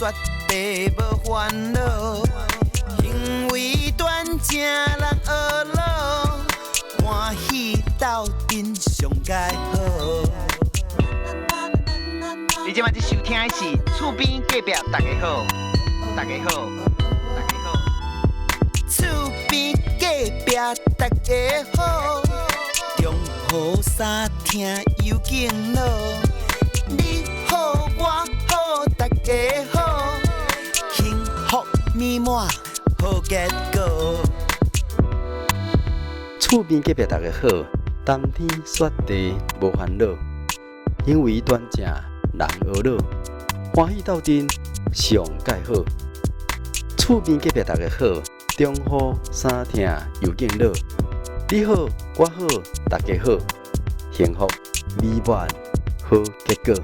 雪地無煩惱，行為端正人呵咾，歡喜鬥陣上蓋好。你這擺收聽的是厝邊隔壁大家好，大家好，大家好。厝邊隔壁大家好，中雨三聽有敬老，你好我好大家好，幸福美滿好結果。厝邊隔壁大家好，談天說地無煩惱，行為端正人呵咾，歡喜鬥陣上蓋好。厝邊隔壁大家好，中雨三聽又敬老，你好我好大家好，幸福美滿好結果。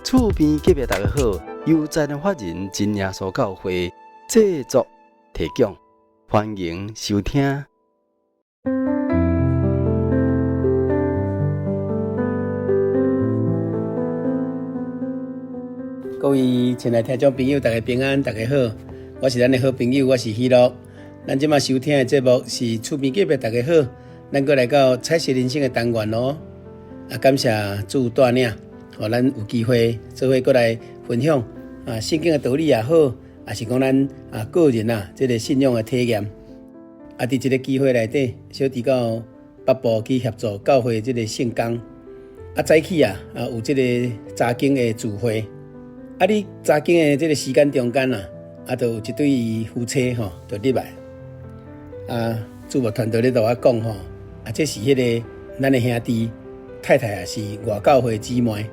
厝邊隔壁大家好，由在的法人真耶穌教會製作提供，歡迎收聽。各位親愛聽眾朋友，大家平安，大家好，我是咱的好朋友，我是喜樂。咱這馬收聽的節目是厝邊隔壁大家好，咱閣來到彩色人生的單元囉。啊，感謝主帶領，予咱有機會做伙閣來分享啊，聖經的道理也好，也是講咱啊個人啊這個信仰的體驗。啊，佇這個機會內底，小弟到北部去協助教會這個聖工。啊，早起啊，啊有這個查經的聚會。啊！你查經的這個時間中間啊，啊，就有一對夫妻吼，就入來。啊，主牧團隊咧同我講吼，啊，這是彼個咱的兄弟太太啊，是外教會姊妹。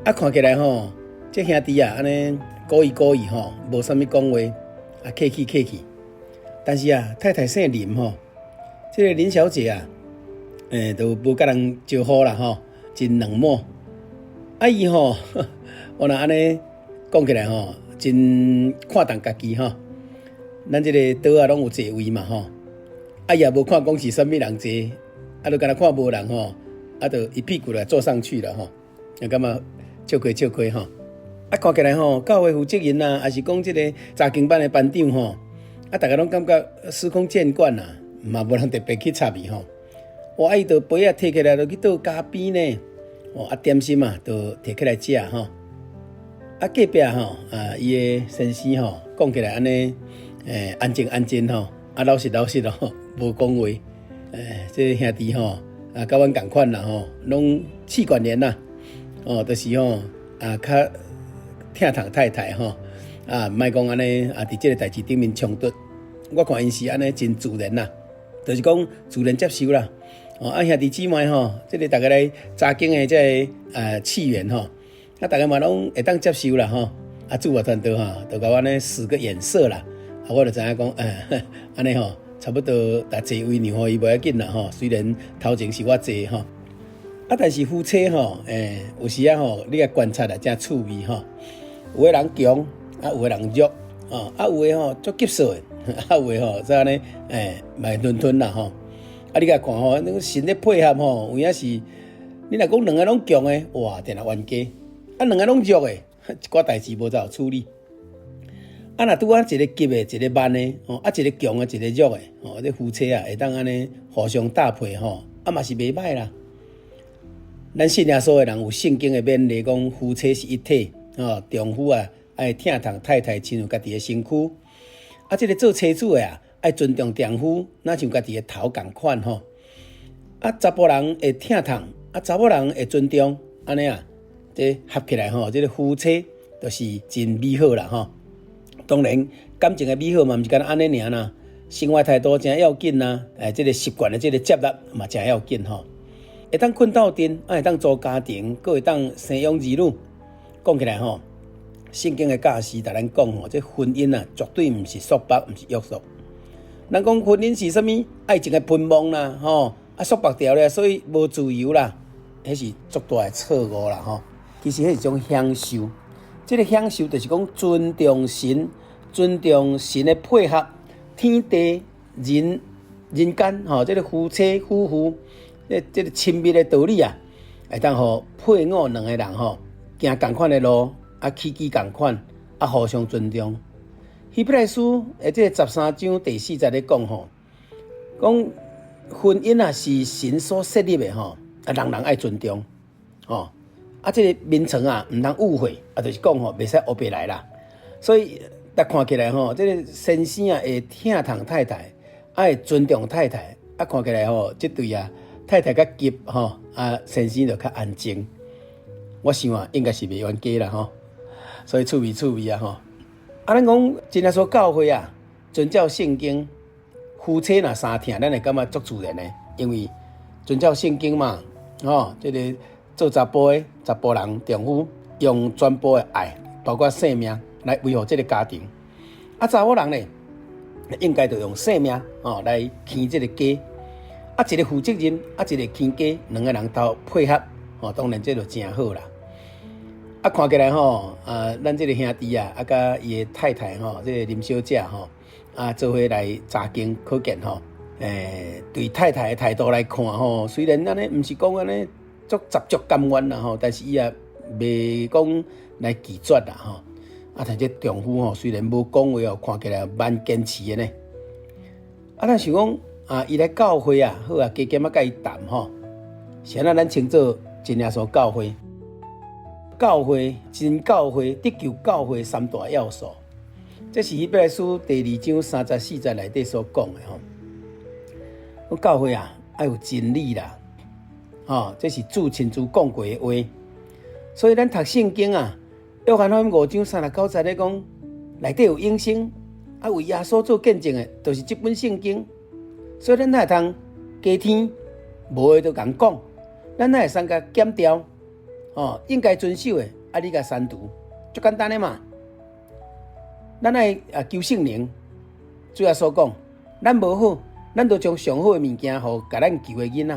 啊，看起來吼，這兄弟啊，按呢古意古意吼，無啥物講話，啊，客氣客氣。但是啊，太太姓林吼，這個林小姐啊，就無佮人招呼啦吼，真冷漠。啊，伊吼。我若按呢講起來吼，真看重家己吼。咱這個桌仔攏有座位嘛吼，啊伊也無看講是啥物人坐，啊就敢若看無人吼，啊就一屁股來坐上去了吼，啊感覺笑虧笑虧吼。啊看起來吼，教會負責人啊，抑是講這個查經班的班長吼，啊逐家攏感覺司空見慣啦，嘛無人特別去插伊吼。哇，啊伊就杯仔提起來就去倒咖啡呢，哦啊點心啊，就提起來食吼。啊，隔壁吼，啊，伊的先生吼，講起來按呢，安靜安靜吼，啊，老實老實咯，無講話。這個兄弟吼，啊，佮阮仝款啦吼，攏妻管嚴啦，哦，就是吼，啊，較疼痛太太吼，啊，莫講按呢，啊，佇這個代誌頂面衝突。我看𪜶是按呢真自然啦，就是講自然接受啦。哦，啊，兄弟姊妹吼，這個逐家來查經的這個契緣吼。啊，逐家嘛攏會當接受啦吼。啊，主牧團隊吼，就共我按呢使個眼色啦。啊，我就知影講，按呢吼，差不多，逐座位讓予伊無要緊啦吼。雖然頭前是我坐吼，啊，但是夫妻吼，有時仔吼，你共觀察啊，真趣味吼。有的人強，啊，有的人弱，哦，啊，有的吼足急躁的，啊，有的吼則按呢，嘛會吞吞啦吼。啊，你共看吼，那個神咧配合吼，有影是，你若講兩個攏強的，哇，定定冤家。啊，兩个攏弱的，一寡代誌無怎處理。啊，若拄仔一個急的，一個慢的，吼，啊，一個強的，一個弱的，吼，這夫妻啊，會當按呢互相搭配，吼，啊嘛是袂䆀啦。咱信耶穌的人有聖經的勉勵，講夫妻是一體，吼，丈夫啊愛疼痛太太，親像家己的身軀。啊，這個做妻子的啊，愛尊重丈夫，若像家己的頭仝款，吼。啊，查埔人會疼痛，啊，查某人會尊重，按呢啊。這合起來吼，這個夫妻就是真美好啦吼。當然，感情的美好嘛，毋是干焦按呢爾啦。生活態度誠要緊啦，這個習慣的這個接納嘛誠要緊吼。會當睏鬥陣，啊會當組家庭，閣會當生養兒女。講起來吼，聖經的教示共咱講吼，這婚姻啊，絕對毋是束縛，毋是約束。人講婚姻是啥物？愛情的噴夢啦，吼啊束縛著咧，所以無自由啦，彼是足大的錯誤啦吼。其實彼是一種享受，這個享受就是講尊重神，尊重神的配合，天地人人間吼，這個夫妻夫婦，這個親密的道理啊，會當予配偶兩個人吼，行仝款的路，啊，起居仝款，啊，互相尊重。希伯來書的這個13章第4節咧講吼，講婚姻啊是神所設立的吼，啊，人人愛尊重，吼，啊，這個眠床啊毋通污穢，啊，就是講吼，袂使烏白來啦。所以，逐看起來吼，這個先生啊會疼痛太太，啊會尊重太太，啊看起來吼，這對啊太太較急吼，啊先生就較安靜。我想啊，應該是袂冤家啦吼，所以趣味趣味啊吼。啊，咱講真耶穌教會啊，遵照聖經，夫妻若相疼，咱會感覺足自然的，因為遵照聖經嘛，吼，這個做查埔的查埔人丈夫用全部的愛，包括性命來維護這個家庭。啊，查某人呢，應該就用性命哦來牽這個家。啊，一個負責任，啊，一個牽家，兩個人鬥配合，哦，當然這就誠好啦。啊，看起來吼，啊，咱這個兄弟啊，啊，佮伊的太太吼，這個林小姐吼，啊，做伙來查經，可見吼，對太太的態度來看吼，雖然按呢，毋是講按呢足執著甘願啦吼，但是伊也袂講來拒絕啦吼。啊，但這丈夫吼，雖然無講話哦，看起來蠻堅持的呢。啊，咱想講啊，伊來教會啊，好啊，加減仔佮伊談吼。是按怎咱稱做真耶穌教會？教會真教會得救教會三大要素，這是希伯來書第2章34節內底所講的吼。講教會啊，愛有真理啦，吼，這是主親自講過的話。所以咱讀聖經啊，約翰福音5章39節咧講，內底有永生，啊為耶穌做見證的，就是這本聖經。所以咱哪會通加添，無的就共講，咱哪會使共減掉？哦，應該遵守的，啊，你共刪除，足簡單的嘛。咱愛啊求聖靈，主耶穌講，咱無好，咱就將上好的物件予共咱求的囡仔。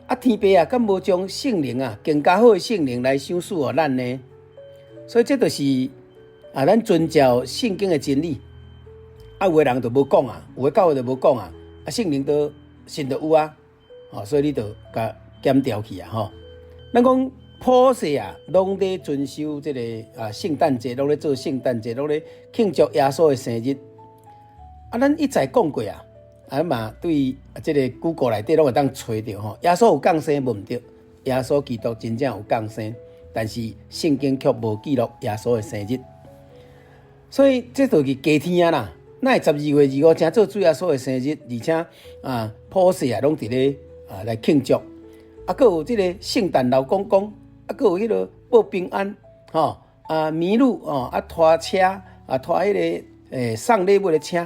啊，天父啊，敢無將聖靈啊，更加好的聖靈來賞賜予咱呢？所以這就是啊，咱遵照聖經的真理。啊，有的人就無講啊，有的教會就無講啊，啊，聖靈都信就有啊，哦，所以你就共減掉去啊，吼。咱講普世啊，攏咧遵守這個啊聖誕節，攏咧做聖誕節，攏咧慶祝耶穌的生日。啊，咱一再講過啊，啊嘛對這個 Google 內底攏會當揣著吼，耶穌有降生無毋對？耶穌基督真正有降生，但是聖經卻無記錄耶穌的生日。所以這就是加添啊啦，哪會12月25才做主耶穌的生日，而且啊普世啊攏佇咧啊來慶祝，啊，閣有這個聖誕老公公。啊，閣有彼個報平安，吼啊，麋鹿哦，啊拖車啊拖彼個送禮物的車，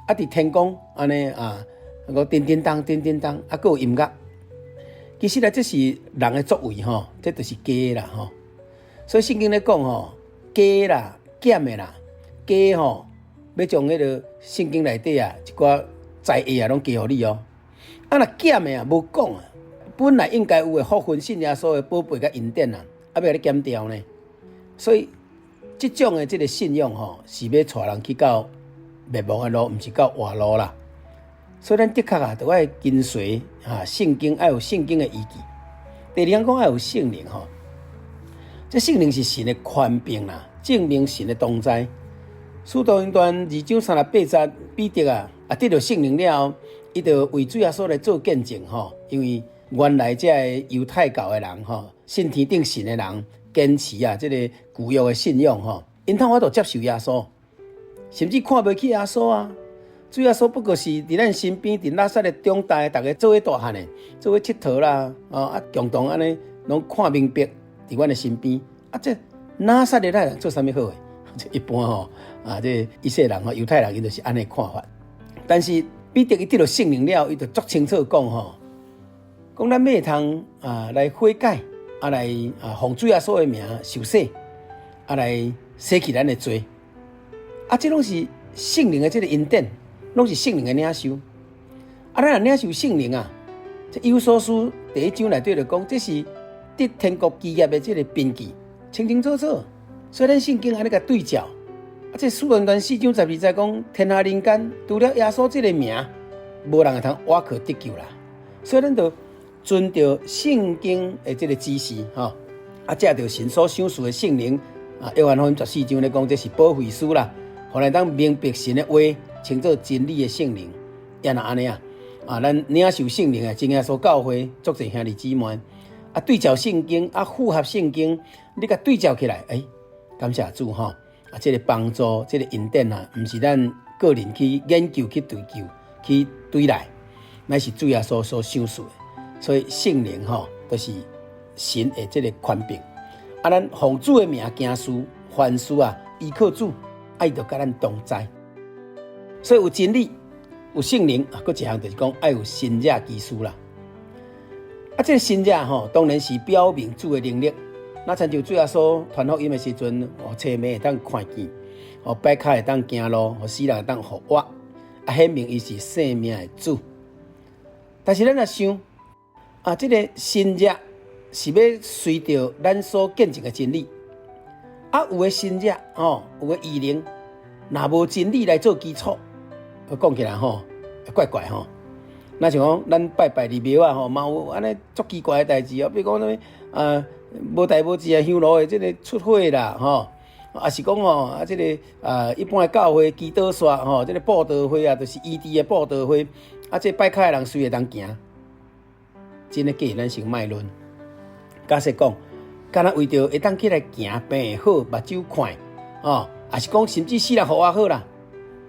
啊佇天宮按呢啊，閣叮叮當叮叮當，啊閣有音樂。其實啊，這是人的作為吼，這就是假啦吼。所以聖經咧講吼，加啦減的啦，加吼欲將彼個聖經內底啊一寡才藝啊攏加予你哦。啊若減的啊無講啊。本來應該有的福分，信耶穌的寶貝佮恩典啊，啊欲共你減掉呢？所以這種的這個信仰吼，是欲帶人去到滅亡的路，毋是到活路啦。所以咱的確啊，著愛跟隨啊聖經，愛有聖經的依據。第二項講愛有聖靈吼，這聖靈是神的權柄啦，證明神的同在。使徒行傳2章38節，彼得啊啊得著聖靈了後，伊就為主耶穌來做見證吼，因為原來這個猶太教的人吼，信天頂神的人，堅持啊這個舊約的信仰吼，𪜶通無法度接受耶穌，甚至看袂起耶穌啊。主耶穌不過是佇咱身邊，佇拿撒勒長大，逐家做伙大漢的，做伙𨑨迌啦，哦啊，共同按呢攏看明白佇阮的身邊。啊，這拿撒勒人做啥物好的？這一般吼啊，這以色列人吼，猶太人𪜶就是按呢看法。但是彼得伊得著聖靈了，伊就足清楚講吼。講咱欲會通啊來悔改，啊來啊奉主耶穌的名受洗，啊來洗去咱的罪。啊，這攏是聖靈的這個恩典，攏是聖靈的領受。啊，咱若領受聖靈啊，這以弗所書第一章內底就講，這是得天國基業的這個憑據，清清楚楚。所以咱聖經按呢共對照，啊，這使徒行傳4章12節講，天下人間除了耶穌這個名，無人會通倚靠得救啦。所以咱就遵著聖經的這個指示，吼，啊，藉著神所賞賜的聖靈，啊，約翰福音14章咧講，這是保惠師啦，予咱當明白神的話，稱做真理的聖靈。也若按呢啊，啊，咱領受聖靈的真耶穌教會，足濟兄弟姊妹，啊，對照聖經，啊，符合聖經，你共對照起來，欸，感謝主吼，啊，這個幫助，這個恩典啊，毋是咱個人去研究、去追求、去對來，乃是主耶穌所賞賜的。所以聖靈吼，就是神的這個權柄。啊，咱奉主的名行事，凡事啊依靠主，啊，伊就佮咱同在。所以有真理，有聖靈，啊，閣一項就是講愛有神蹟奇事啦。啊，這個神蹟吼，當然是表明主的能力。若親像主耶穌傳福音的時陣，予青盲會當看見，予跛跤會當行路，予死人會當復活，啊，顯明伊是生命的主。但是咱若想，啊，這個神蹟是欲隨著咱所見證的真理，啊，有的神蹟吼，有的異能，若無真理來做基礎，講起來吼，怪怪吼。若像講咱拜拜佇廟仔吼，嘛有按呢足奇怪的代誌哦，比如講啥物啊，無代無誌啊，香爐的這個出火啦，吼，啊是講吼啊，這個啊，一般的教會祈禱煞吼，這個布道會啊，就是醫治的布道會，啊，這跛跤的人隨會當行，真的假，咱先莫論。假設講，敢若為著會當起來行，病會好，目睭看，哦，抑是講甚至死人復活好啦，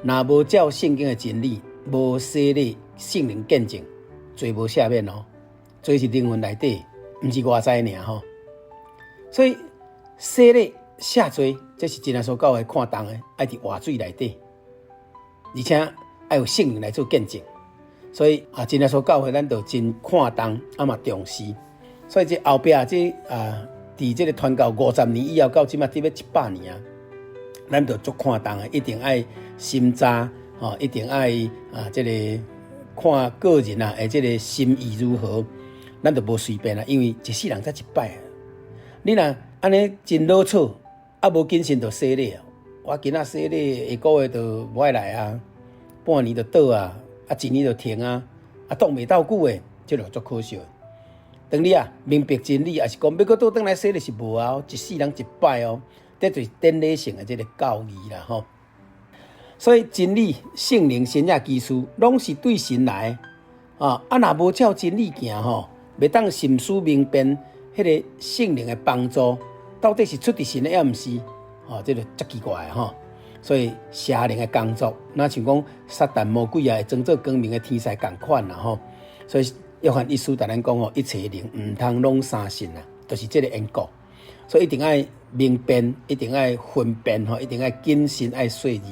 若無照聖經的真理，無洗禮聖靈見證，罪無赦免哦。罪是靈魂內底，毋是外在爾吼。所以洗禮赦罪，這是真耶穌教會看重的，愛佇活水內底，而且愛有聖靈來做見證。所以啊，真耶穌教會咱就真看重，啊嘛重視。所以這後壁這啊，佇這個傳教50年以後，到這馬得欲100年啊，咱就足看重的，一定愛審查，吼，一定愛啊，這個看個人啊，的這個心意如何，咱就無隨便啦，因為一世人才一擺啊。你若按呢真囉嗦，啊無謹慎就洗禮啊。我今仔洗禮，下個月就無愛來啊，半年就倒啊，啊一年就停啊，啊擋袂鬥久的，這就足可惜。當你啊明白真理，抑是講欲閣倒轉來洗禮是無啊，一世人一擺哦，這就是典禮性的這個教義啦吼。所以真理、聖靈、神蹟奇事，攏是對神來啊！啊，若無照真理行吼，袂當心思明辨，彼個聖靈的幫助到底是出佇神的，抑毋是？哦，這個足奇怪的吼。所以邪靈的工作，若像講撒旦魔鬼啊，會裝做光明的天使仝款啦吼。所以約翰一書共咱講哦，一切靈毋通攏相信啊，就是這個緣故。所以一定愛明辨，一定愛分辨吼，一定愛謹慎，愛細膩。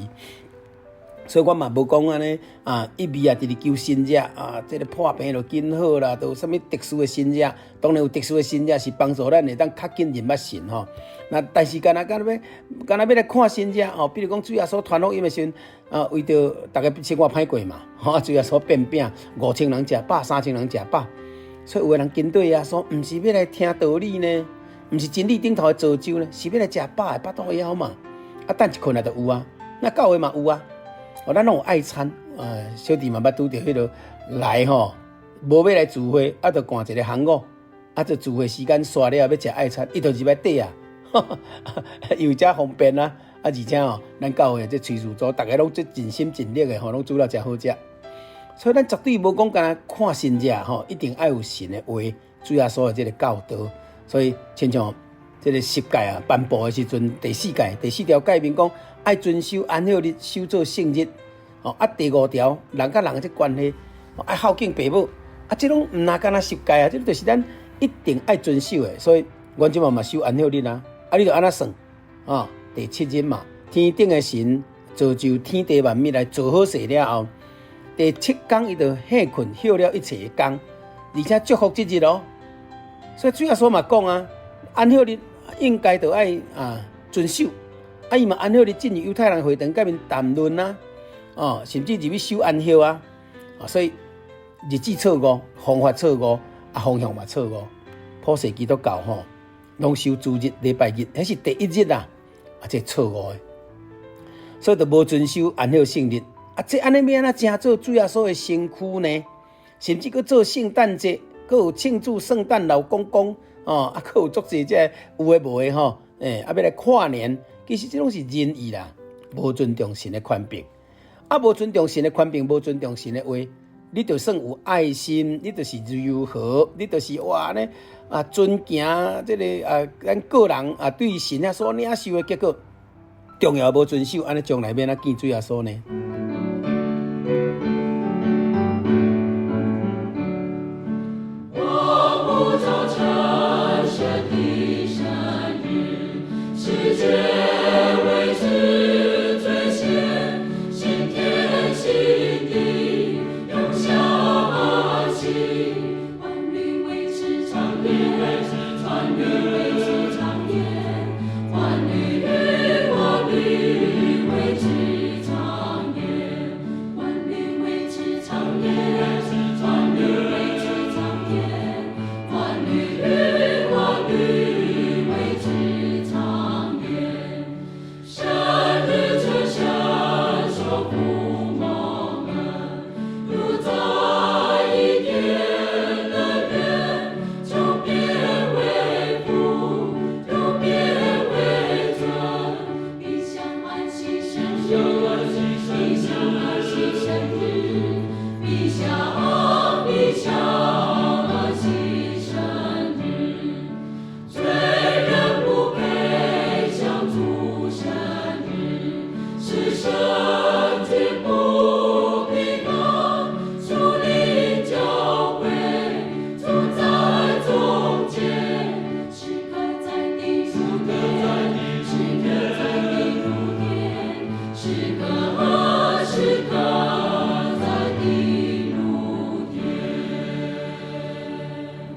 所以我嘛無講按呢啊，一味啊，直直求神蹟啊，這個破病就緊好啦，都有啥物特殊的神蹟？當然有特殊的神蹟是幫助咱會當較緊認捌神吼。那但是敢若敢若欲，敢若欲來看神蹟吼，比如講主耶穌傳福音的時陣啊，為著逐家生活歹過嘛，吼，主耶穌變餅，5000人食飽，3000人食飽，所以有的人跟綴耶穌，毋是欲來聽道理呢，毋是真理頂頭的造就呢，是欲來食飽的，腹肚枵嘛。啊，等一困來就有啊，那教會嘛有啊。哦，咱攏有愛餐，啊，小弟嘛捌拄著彼落來吼，無欲來聚會，啊，就趕一个行伍，啊，就聚會時間煞了，欲食愛餐，伊就入來綴啊，因為遮方便啊，啊，而且吼，咱教會這炊事組，逐家攏足盡心盡力的吼，攏煮了誠好食，所以咱絕對無講干焦看神跡吼，一定愛有神的話，主耶穌的這個教導，所以親像這個十誡啊，頒布的時陣，第四誡第四條誡命講，愛遵守安息日，守做聖日。哦，啊，第五條，人佮人的這關係，愛孝敬爸母。啊，這攏毋若干焦十誡啊，這就是咱一定愛遵守的。所以，阮這馬嘛守安息日啊。啊，你著按怎算？哦，第七日嘛，天頂的神造就天地萬物來做好勢了後，第七工伊就歇睏歇了一切的工，而且祝福這日哦。所以主耶穌嘛講啊，安息日應該著愛啊遵守。啊，伊嘛安息日進入猶太人會堂，佮𪜶談論啊，哦，甚至入去守安息啊，啊，所以日子錯誤，方法錯誤，啊，方向嘛錯誤。普世基督教吼，攏守主日、禮拜日，彼是第一日啊，啊，這錯誤的，所以就無遵守安息聖日。啊，這按呢欲按怎成做主耶穌的身軀呢？甚至閣做聖誕節，閣有慶祝聖誕老公公，哦，啊，閣有足濟這有的無的吼。啊，欲來跨年，其實這攏是人意啦，無尊重神的權柄，啊，無尊重神的權柄，無尊重神的話，你就算有愛心，你就是柔和，你就是哇呢啊尊敬這个啊，咱個人啊對神啊所領受的結果，重要無遵守，按呢將來欲按怎見主耶穌呢？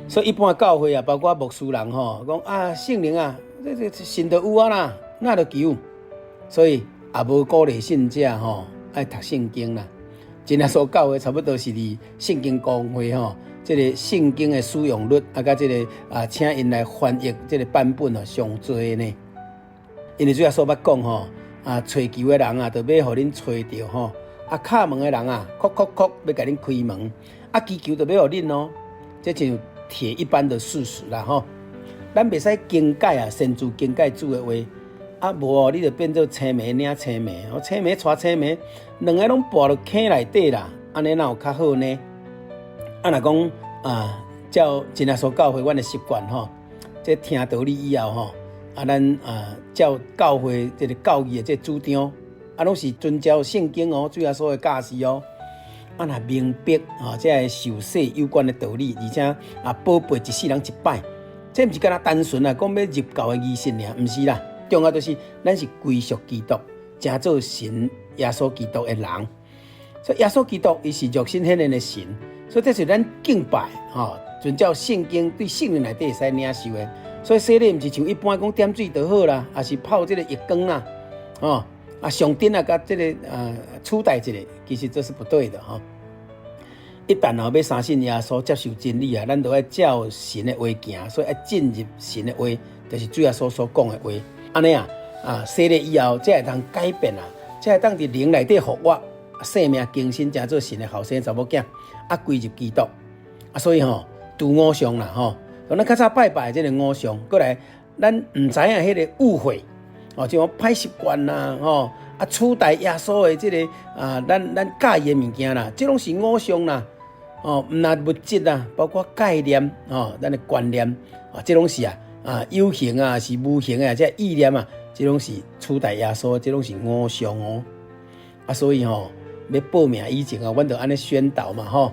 所以一般教會啊，包括牧師人吼，講啊聖靈啊，這這神就有啊啦，哪著求？所以也無鼓勵信者吼愛讀聖經啦。真耶穌教會差不多是佇聖經公會吼，這个聖經的使用率啊，佮這个啊，請𪜶來翻譯這个版本哦，上濟呢。因為主耶穌捌講吼，啊，揣求的人啊，就欲予恁揣著吼；啊，敲門的人啊，叩叩叩，欲共恁開門；啊，祈求就欲予恁哦。這就鐵一般的事實啦吼。咱袂使更改啊，擅自更改主的話，啊無哦，你就變做青梅領青梅，哦，青梅娶青梅，兩个攏跋落坑內底啦，按呢哪有較好呢？啊，若講啊，照真耶穌教會阮的習慣吼，這聽道理以後吼，啊，咱啊照教會這个教義的這个主張，啊，攏是遵照聖經哦，主耶穌的教示哦。啊，若明白吼，這个受洗有關的道理，而且啊，寶貝一世人一擺，這毋是干焦單純啊，講欲入教的儀式爾，毋是啦。重要就是咱是歸屬基督，成做神耶穌基督的人。所以耶穌基督伊是肉身顯現的神，所以這是咱敬拜吼，遵照聖經對聖靈內底會使領受的。所以洗禮毋是像一般講點水就好啦，抑是泡這个浴缸啦，吼。啊，上頂啊，佮這个啊取代一下，其實這是不對的吼。一旦吼欲相信耶穌、接受真理啊，咱就愛照神的話行，所以愛進入神的話，就是主耶穌所講的話。按呢啊，啊洗禮以後，才會當改變啊，才會當佇靈內底復活，生命更新，成做神的後生查某囝，啊歸入基督。啊，所以吼，除偶像啦吼，咱較早拜拜這个偶像，過來咱毋知影彼个誤會。哦，這種歹習慣啦，吼啊，取代耶穌的這个啊，咱咱佮意的物件啦，這攏是偶像啦，哦，毋但物質啦，包括概念，哦，咱的觀念，啊，這攏是啊，啊，有形啊，是無形的，這意念啊，這攏是取代耶穌，這攏是偶像哦。啊，所以吼，欲報名以前啊，阮就按呢宣導嘛，吼，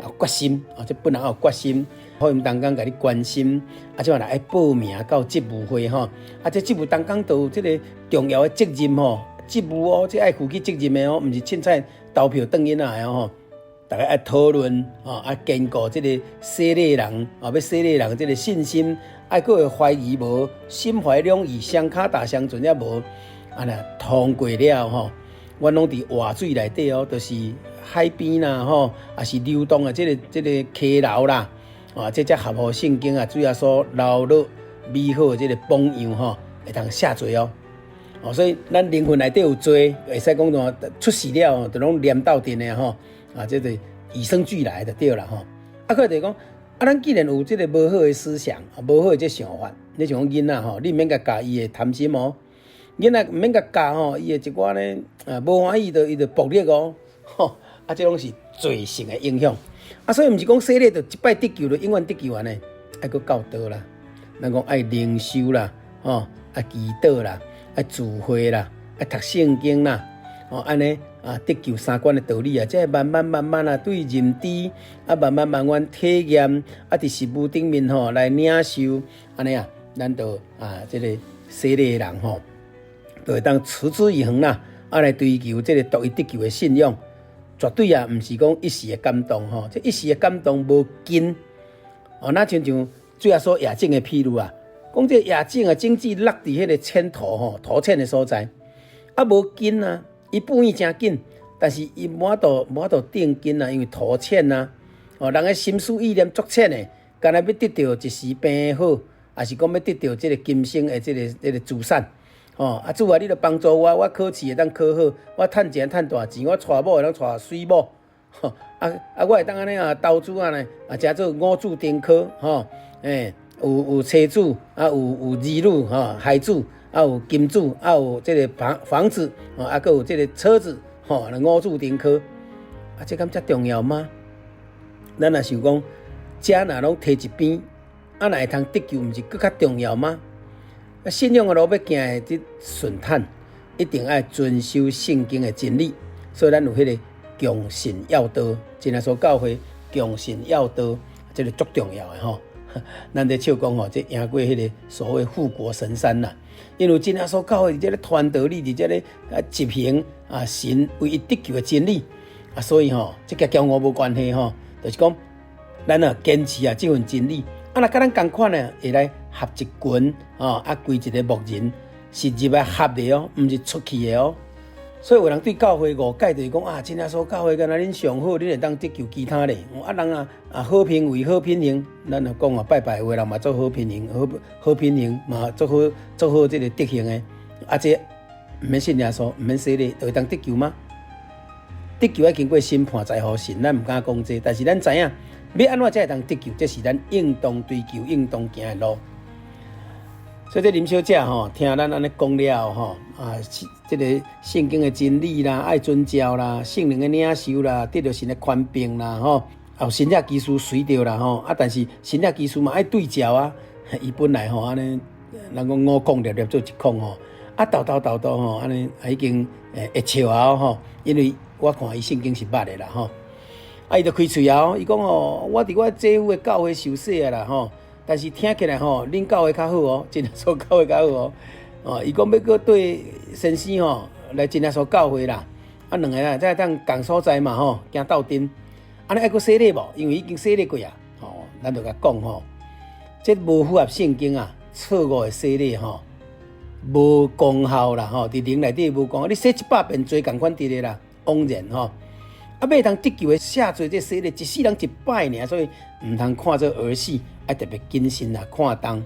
啊，決心，啊，這本人有決心。福音同工共你關心，啊，這擺來愛報名到職務會吼，啊，這職務同工都有這个重要的責任吼，職務哦，這愛負起責任的哦，毋是凊彩投票轉囡仔的吼，逐家愛討論吼，啊，堅固這个洗禮人，啊，欲洗禮人這个信心，愛閣會懷疑無，心懷兩意，雙跤踏雙船也無，啊，若通過了吼，阮攏佇活水內底哦，就是海邊啦吼，抑是流動的這个這个溪流啦。啊，這才合乎聖經啊，主耶穌流落美好的這个榜樣吼，會當卸罪哦。哦，所以咱靈魂內底有罪，會使講怎出世了就攏黏鬥陣的吼。啊，這個與生俱來就對啦吼。啊，閣就是講，啊，咱既然有這个無好的思想，無好的這想法，你像講囡仔吼，你毋免共教伊會貪心哦。囡仔毋免共教吼，伊會一寡呢啊無歡喜就伊就暴力哦。吼，啊，這攏是罪性的影響。啊，所以毋是講洗禮就一擺得救就永遠得救按呢，愛閣教導啦。咱講愛靈修啦，吼，愛祈禱啦，愛聚會啦，愛讀聖經啦，吼，按呢啊得救三關的道理啊，這慢慢慢慢啊對認知啊慢慢慢慢體驗啊，佇實務頂面吼來領受，按呢啊，咱就啊這個洗禮的人吼，就會當持之以恆啦，啊來追求這個獨一得救的信仰，絕對啊毋是講一時的感動吼，這一時的感動無根哦，若親像主耶穌野種的譬喻啊，講這野種啊種子落佇彼個淺土吼，土淺的所在，啊無根啊，伊步伊誠緊，但是伊無法度無法度定根啊，因為土淺啊，哦，人的心思意念足淺的，干焦欲得著一時病好，抑是講欲得著這個今生的這個這個資產，哦，啊主啊，你著幫助我，我考試會當考好，我趁錢趁大錢，我娶某會當娶媠某，吼，啊啊，我會當按呢啊投資按呢啊，成做五子登科，吼，欸，有有妻子，啊有有兒女，吼，孩子，啊有金子，啊有這個房房子，啊閣有這個車子，吼，五子登科，啊，這敢遮重要嗎？咱若想講，這若攏提一邊，啊，若會通得救，毋是閣較重要嗎？啊，信仰的路欲行會得順坦，一定愛遵守聖經的真理。所以咱有彼個強信要道，真耶穌教會強信要道，這個足重要的吼。咱咧笑講吼，這贏過彼個所謂護國神山啦。因為真耶穌教會佇這咧傳道理，佇這咧啊執行啊神唯一得救的真理啊，所以吼，這佮驕傲無關係吼，就是講咱啊堅持啊這份真理。啊，若佮咱仝款的會來合一群，吼啊，歸一個牧人，是入來合的哦，毋是出去的哦。所以有人對教會誤解，就是講啊，真耶穌教會敢若恁上好，恁會當得救其他咧。啊，人啊啊好品位好品行，咱就講啊拜拜，有的人嘛足好品行，好好品行嘛足好足好這個德行的。啊，這毋免信耶穌，毋免洗禮，就會當得救嗎？得救愛經過審判在乎神，咱毋敢講這，但是咱知影。欲按怎才會當得救？這是咱應當追求、應當行的路。所以這林小姐吼，聽咱按呢講了後吼，啊，這個聖經的真理啦，愛遵照啦，聖靈的領受啦，得著神的權柄啦，吼，有神跡奇事隨著啦，吼，啊，但是神跡奇事嘛愛對照啊。伊本來吼按呢，人講五孔粒粒做一孔吼，啊，沓沓沓沓吼，按呢已經會笑啊吼，因為我看伊聖經是捌的啦吼。啊！伊就開喙啊！伊講吼，我佇我姐夫的教會受洗啊啦吼，但是聽起來吼，恁教會較好哦，真耶穌教會較好哦。哦，伊講欲閣綴先生吼來真耶穌教會啦。啊，兩个人才會當仝所在嘛吼，行鬥陣。按呢愛閣洗禮無？因為已經洗禮過啊。吼，咱就共講吼，這無符合聖經啊，錯誤的洗禮吼，無功效啦吼，佇靈內底無功效。你洗一百遍罪仝款佇咧啦，枉然吼。啊，欲會當得救的赦罪，這洗禮一世人一擺爾，所以毋通看做兒戲，愛特別謹慎啊，看重。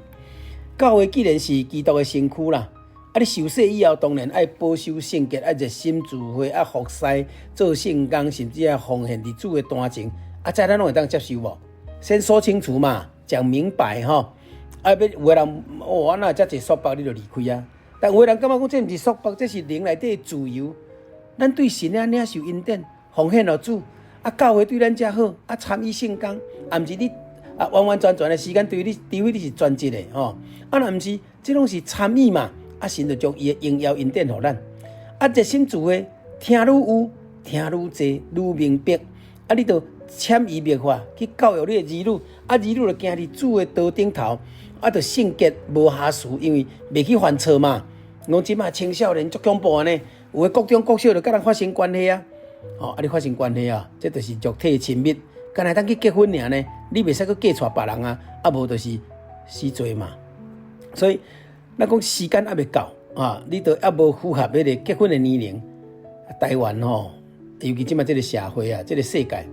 教會既然是基督的身軀啦，啊，你受洗以後，當然愛保守聖潔，愛熱心聚會，愛服侍，做聖工，甚至愛奉獻佇主的壇前。啊，這咱攏會當接受無？先說清楚嘛，講明白吼。啊，欲有的人哦，啊哪會遮濟束縛，你就離開啊。但有的人感覺講這毋是束縛，這是靈內底的自由。咱對神啊領受恩典。奉獻予主，啊，教會對咱遮好，啊，參與聖工，啊，毋是你啊，完完全全的時間對你，除非你是全職的吼，啊，若毋是，這攏是參與嘛，啊，神就將伊的榮耀恩典予咱，啊，熱心聚會，聽愈有，聽愈濟，愈明白，啊，你就潛移默化去教育你的兒女，啊，兒女就行佇主的道頂頭，啊，就聖潔無瑕疵，因為袂去犯錯嘛。講這馬青少年足恐怖的呢，有的國中國小就佮人發生關係啊。哦，啊，你發生關係啊，這就是肉體親密，干焦會當去結婚爾呢？你袂使閣嫁娶別人啊，啊無就是死罪嘛。所以，咱講時間猶未到啊，你都猶無符合彼個結婚的年齡。台灣吼，尤其這馬這個社會啊，這個世界，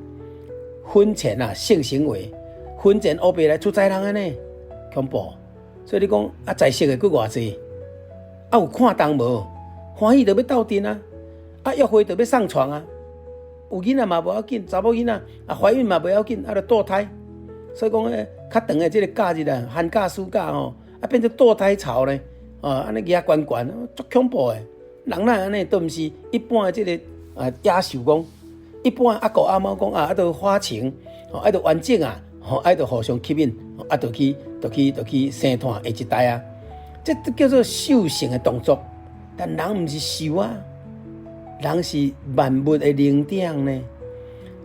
婚前啊性行為，婚前烏白來出災人的呢，恐怖。所以你講啊，在世的閣偌濟，啊有看重無？歡喜就欲鬥陣啊，啊約會就欲上床啊。有囡仔嘛無要緊，查某囡仔啊懷孕嘛無要緊，啊就墮胎。所以講咧，較長的這個假日啊，寒假暑假吼，啊變做墮胎潮呢，啊，按呢額懸懸，足恐怖的。人哪會按呢，都毋是一般的這个啊野獸講，一般的阿狗阿貓講啊，愛著發情，吼愛著完整啊，吼愛著互相吸引，啊，就去就去就去生湠下一代啊，這都叫做獸性的動作。但人毋是獸啊，人是萬物的靈長呢，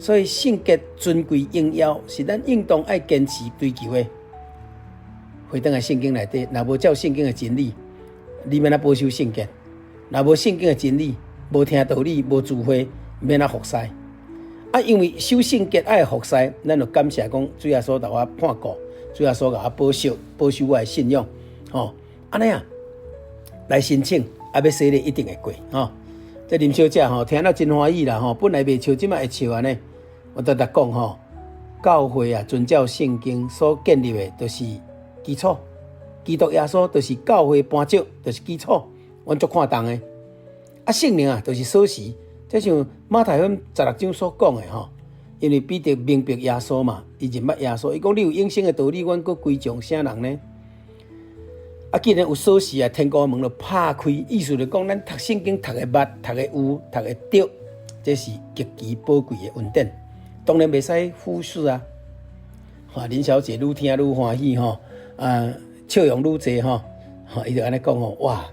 所以聖潔、尊貴、榮耀是咱應當愛堅持追求的。回轉來聖經內底，若無照聖經的真理，你欲按怎保守聖潔？若無聖經的真理，無聽道理，無聚會，欲按怎服侍？啊，因為守聖潔愛服侍，咱就感謝講主耶穌共我看顧，主耶穌共我保守，保守我的信仰，吼，按呢啊，來申請，啊，欲洗禮一定會過，吼。這林小姐吼聽了真歡喜啦，吼，本來袂笑，這擺會笑按呢。我直直講吼，教會啊，遵照聖經所建立的，就是基礎。基督耶穌就是教會磐石，就是基礎，阮足看重的。啊，聖靈啊，就是鎖匙。這像馬太福音16章所講的吼，因為彼得明白耶穌嘛，伊認捌耶穌，伊講你有永生的道理，阮閣歸從啥人呢？啊，既然有鎖匙啊，天國門就拍開，意思就講，咱讀聖經讀得捌，讀得有，讀得對，這是極其寶貴的恩典，當然袂使忽視啊。哈，林小姐愈聽愈歡喜吼，啊，笑容愈濟吼，吼，伊就按呢講吼，哇！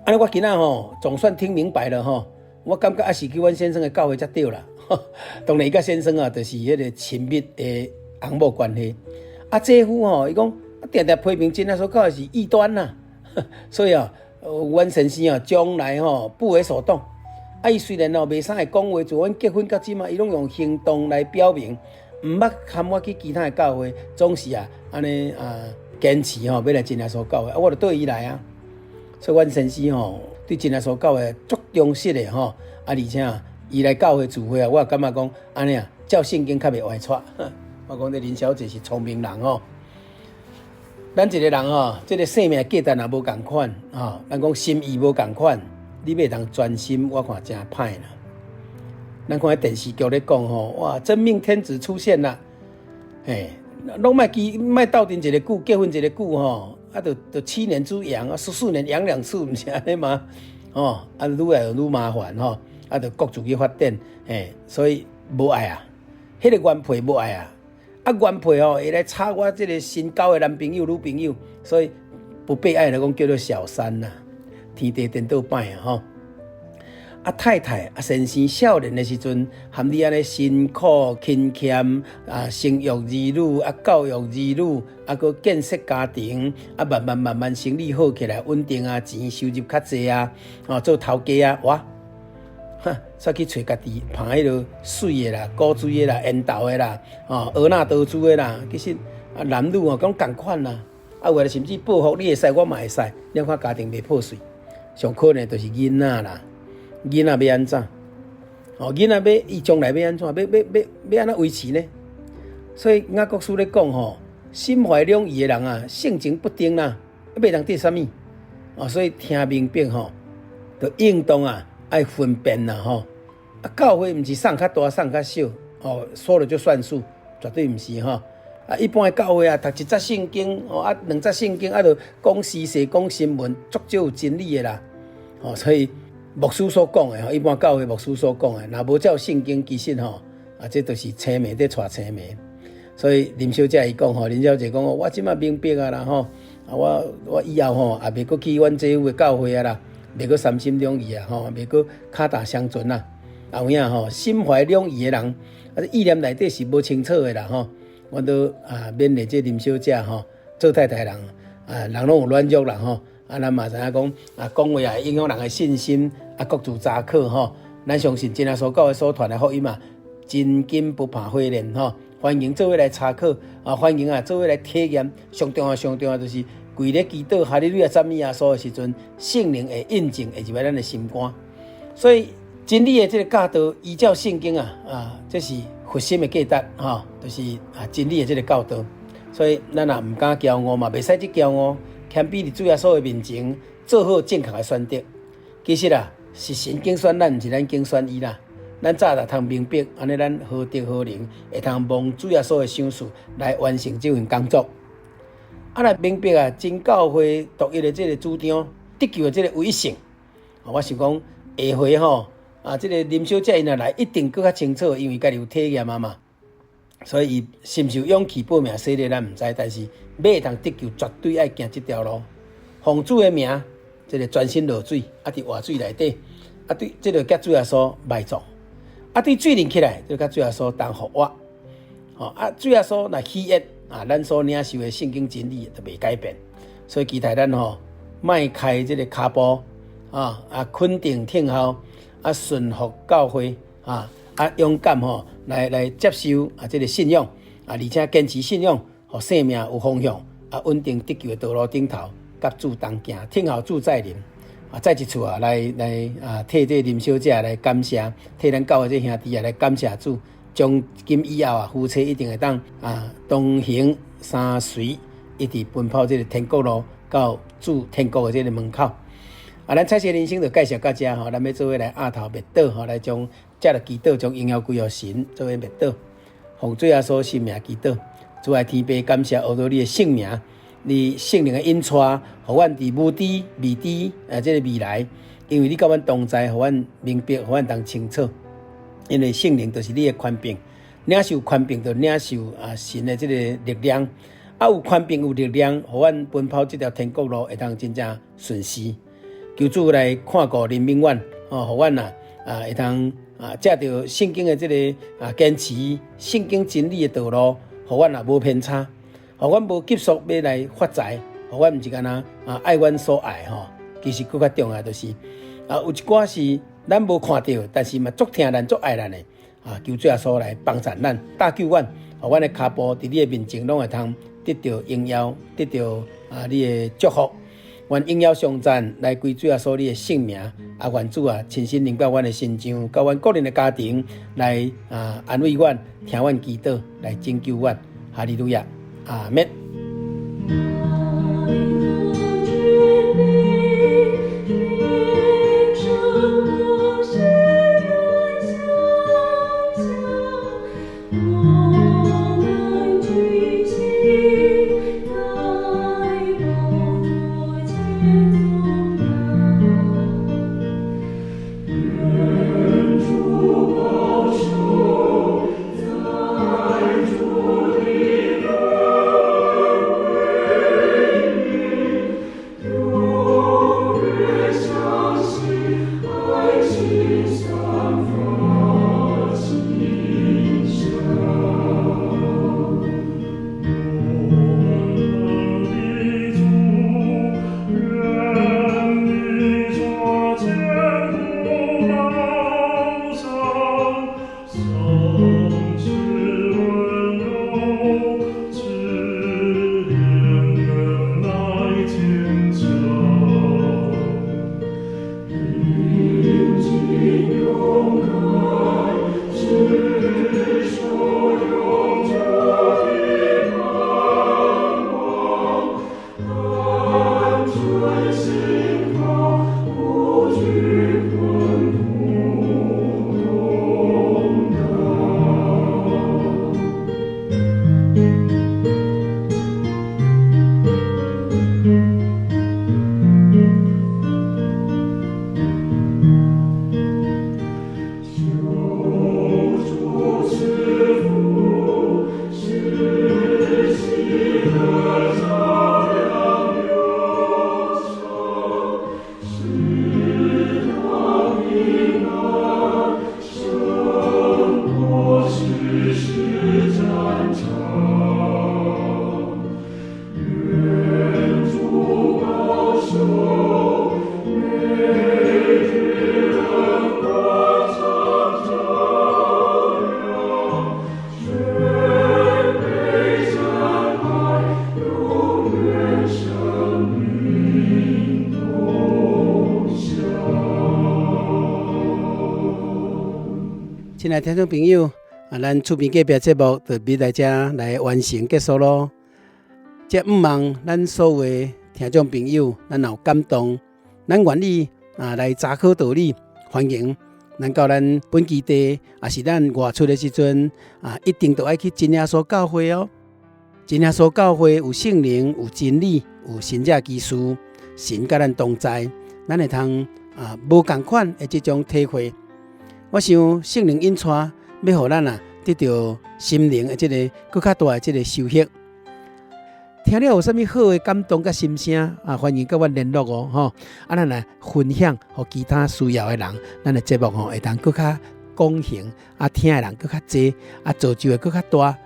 按呢我今仔吼總算聽明白了吼，我感覺還是去阮先生的教會才對啦。當然，伊佮先生啊，就是彼个親密的翁某關係。啊，姐夫吼，伊講定定批評真耶穌教會是異端啦，所以啊，阮先生啊，將來吼不為所動。啊，伊雖然哦袂啥會講話，自阮結婚到這馬，伊攏用行動來表明，毋捌含我去其他的教會，總是啊按呢啊堅持吼，欲來真耶穌教會，啊，我就綴伊來啊。所以，阮先生吼對真耶穌教會足忠實的吼，啊，而且伊來教會聚會啊，我也感覺講按呢啊，照聖經較袂歪掣。我講這林小姐是聰明人吼。咱一个人吼，這个生命價值若無仝款吼，咱講心意無仝款，你欲通專心，我看誠歹啦。咱看彼電視劇咧講吼，哇，真命天子出現啦，嘿，攏莫記，莫鬥陣一个久，結婚一个久吼，啊，就就七年之癢啊，14年癢兩次，毋是按呢嗎？吼，啊，愈來愈麻煩吼，啊，就各自去發展，嘿，所以無愛啊，彼个原配無愛啊，啊，原配吼會來插我這个新交的男朋友、女朋友，所以不被愛來講叫做小三啦，天地顛倒擺啊吼。啊，太太啊，先生少年的時陣，含你按呢辛苦勤儉啊，生育兒女啊，教育兒女啊，閣建設家庭啊，慢慢慢慢生意好起來，穩定啊，錢收入較濟啊，哦，做頭家啊，哇，哈，煞去揣家己捧彼个媠的啦、古錐的啦、緣投的啦，哦，婀娜多姿的啦，其實啊，男女哦，講仝款啦，啊，有的甚至報復你會使，我嘛會使，你看家庭袂破碎，上可憐就是囡仔啦。囡仔欲按怎？哦，囡仔欲伊將來欲按怎？欲欲欲欲按怎維持呢？所以雅各書咧講吼，心懷兩意的人啊，性情不定啦，欲通得啥物？哦，所以聽明白吼，就應當啊愛分辨啦吼。啊，教會毋是送較大送較少，哦，說了就算數，絕對毋是吼。啊，一般的教會啊，讀一節聖經，哦啊，兩節聖經啊，就講時事、講新聞，足少有真理的啦。哦，所以牧師所講的吼，一般教會牧師所講的，若無照聖經，其實吼，啊，這都是青盲佇帶青盲。所以林小姐伊講吼，林小姐講我這馬明白啊啦吼，啊我我以後吼也袂閣去阮姐夫的教會啊啦，袂閣三心兩意啊吼，袂閣跤踏相船啦。啊有影吼，心懷兩意的人，啊意念內底是無清楚的啦吼。我都啊勉勵這林小姐吼，做太太人啊，人攏有軟弱啦吼。啊，咱嘛知影講啊，講話也影響人的信心，啊，各自查考吼。咱相信真耶穌教會所傳的福音嘛，真金不怕火煉吼。歡迎做伙來查考啊，歡迎啊做伙來體驗。上重要、上重要就是跪咧祈禱，哈利路亞讚美耶穌的時陣，聖靈會印證，會入來咱的心肝。所以真理的這个教導，依照聖經啊啊，這是核心的價值吼，就是啊真理的這个教導。所以咱也毋敢驕傲嘛，袂使去驕傲。謙卑佇主耶穌的面前，做好正確的選擇。其實啊，是神揀選咱，毋是咱揀選伊啦。咱早就通明白，按呢咱何德何能，會通蒙主耶穌的賞賜來完成這份工作。啊，來明白啊，真教會獨一的這个主張，得救的這个唯一性。我想講下回吼，啊，這个林小姐𪜶若來一定閣較清楚，因為家己有體驗啊嘛。所以伊是毋是有勇氣報名洗禮，咱毋知，但是欲會當得救，絕對愛行這條路。奉主的名，這个全身落水，啊，佇活水內底，啊，對，這个佮主耶穌埋葬，啊，對水靈起來，就佮主耶穌同復活。吼，啊，主耶穌若喜悅啊，咱所領受的聖經真理就袂改變。所以期待咱吼，邁開這个跤步啊，啊，肯定聽候，啊，順服教會啊，啊，勇敢吼來來接受啊，這个信仰啊，而且堅持信仰，予生命有方向，啊，穩定得救的道路頂頭，佮主同行，聽候主再臨。啊，再一次啊，來來啊，替這个林小姐來感謝，替咱教會這兄弟啊來感謝主。從今以後啊，夫妻一定會當啊同行相隨，一直奔跑這个天國路到主天國的這个門口。啊，咱彩色人生就介紹到這吼，咱欲做伙來額頭默禱吼，來將藉著祈禱將榮耀歸予神，做伙默禱，奉主耶穌聖名祈禱，主愛天父感謝阿羅你的聖名，你聖靈的引帶，予阮佇無知未知啊這个未來，因為你佮阮同在，予阮明白，予阮當清楚。因為聖靈就是你的權柄，領受權柄就領受啊神的這个力量，啊有權柄有力量，予阮奔跑這條天國路會當真正順遂。求主來看顧憐憫阮，哦，予阮啊啊會當啊藉著聖經的這个啊堅持聖經真理的道路，予阮啊無偏差，予阮無急速欲來發財，予阮毋是干焦啊愛阮所愛吼。其實閣較重要就是啊有一寡是咱無看著，但是嘛足疼咱、足愛咱的啊！求主耶穌來幫助咱，搭救阮，予阮的跤步佇你的面前攏會通得著榮耀，得著啊你的祝福。願榮耀頌讚來歸主耶穌你的聖名。啊，願主啊親身臨到阮的身上，到阮個人的家庭來啊安慰阮，聽阮祈禱，來拯救阮。哈利路亞，阿們。親愛聽眾朋友，啊，咱厝邊隔壁節目就欲來遮來完成結束囉。這毋望咱所有的聽眾朋友，咱若有感動，咱願意啊來查考道理，歡迎咱到咱本基地，抑是咱外出的時陣啊，一定都愛去真耶穌教會哦。真耶穌教會有聖靈、有真理、有神蹟奇事，神佮咱同在，咱會通啊無仝款的這種體會。我想聖靈引帶，欲予咱啊得著心靈的這个閣較大的這个收穫。聽了有啥物好的感動佮心聲啊，歡迎佮阮聯絡哦，吼！啊，咱來分享予其他需要的人，咱的節目吼會當閣較廣行，啊，聽的人閣較濟，啊，造就會閣較大。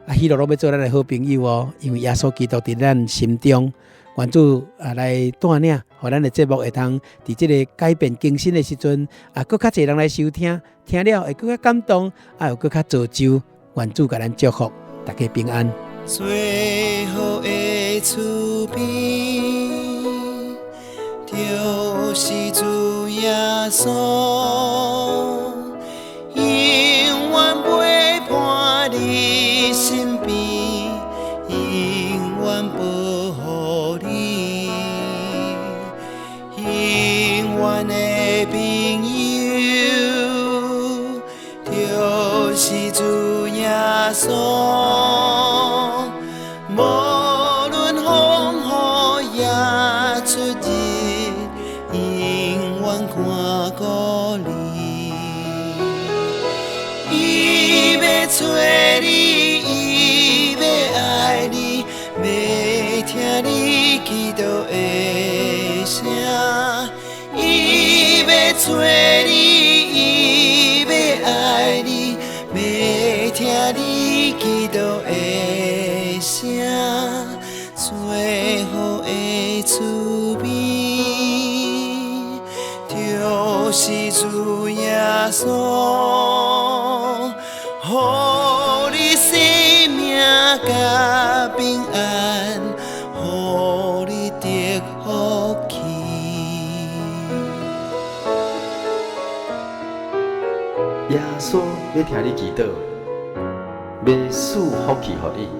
啊，彼攏攏欲做咱的好朋友哦，因為耶穌基督佇咱心中，願主啊來帶領，予咱的節目會通佇這个改變更新的時陣，啊，閣較濟人來收聽，聽了會閣較感動，啊，有閣較造就，願主共咱祝福，大家平安。最好的厝邊，就是主耶穌，永遠陪伴你身邊，永遠保護你，永遠的朋友，就是主耶穌。無論風雨也出入，永遠看顧你。伊欲揣你，伊欲愛你，欲聽你祈禱的聲。伊欲揣你，伊欲愛你，欲聽你祈禱的聲。最好的厝邊，就是主耶穌，予你生命佮平安，予你得福氣。耶穌欲聽你祈禱，欲賜福氣予你。